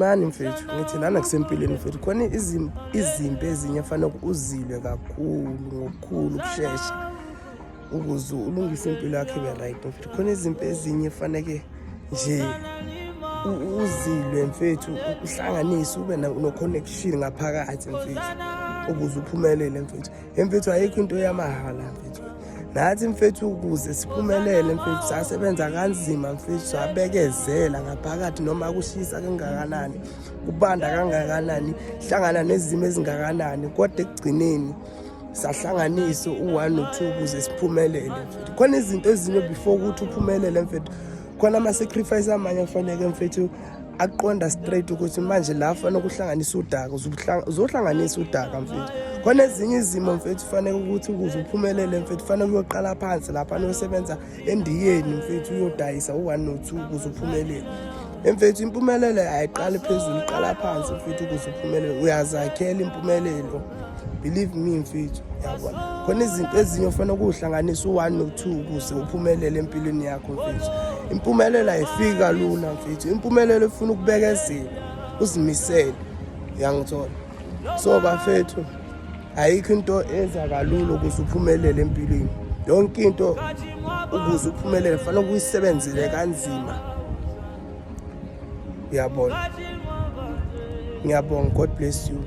Gijimani mfethu, ngithi lana kusempilweni mfethu, khona izimpi ezinye fanele uzilwe kakhulu ngokukhulu ukushesha ukuze ulungise impilo yakho ibe right mfethu. Khona izimpi ezinye faneke nje uzilwe mfethu, uhlanganise ube no-connection ngaphakathi mfethu ukuze uphumelele mfethu. Mfethu ayikho into yamahhala mfethu. Nathi mfethu ukuze siphumelele mfethu sasebenza kanzima mfethu, sabekezela ngaphakathi noma kushisa kangakanani, kubanda kangakanani, hlangana nezimo ezingakanani, kodwa ekugcineni sahlanganisa u-one no-two ukuze siphumelele mfethu. Khona izinto ezinye before ukuthi uphumelele mfethu, khona ama-sacrifice amanye afaneke mfethu aqonda straight ukuthi manje la fanele ukuhlanganisa udaka, uzohlanganisa udaka mfethu. Khona ezinye izimo mfethu fanele ukuthi ukuze uphumelele mfethu fanele uyoqala phansi lapha uyosebenza endiyeni mfethu, uyodayisa u-one no-two ukuze uphumelele mfethu. Impumelelo ayiqali phezulu, iqala phansi mfethu. Ukuze uphumelele uyazakhela impumelelo, believe me mfethu, yabona. Khona izinto ezinye ofanele ukuhlanganisa u-one no-two ukuze uphumelele empilweni yakho mfethu. Impumelelo ayifiki kalula mfethu, impumelelo ifuna ukubekezela, uzimisele, uyangithola? So bafethu, ayikho into eza kalula ukuze uphumelele empilweni. Yonke into ukuze uphumelele fanele ukuyisebenzele kanzima, uyabona? Ngiyabonga, God bless you.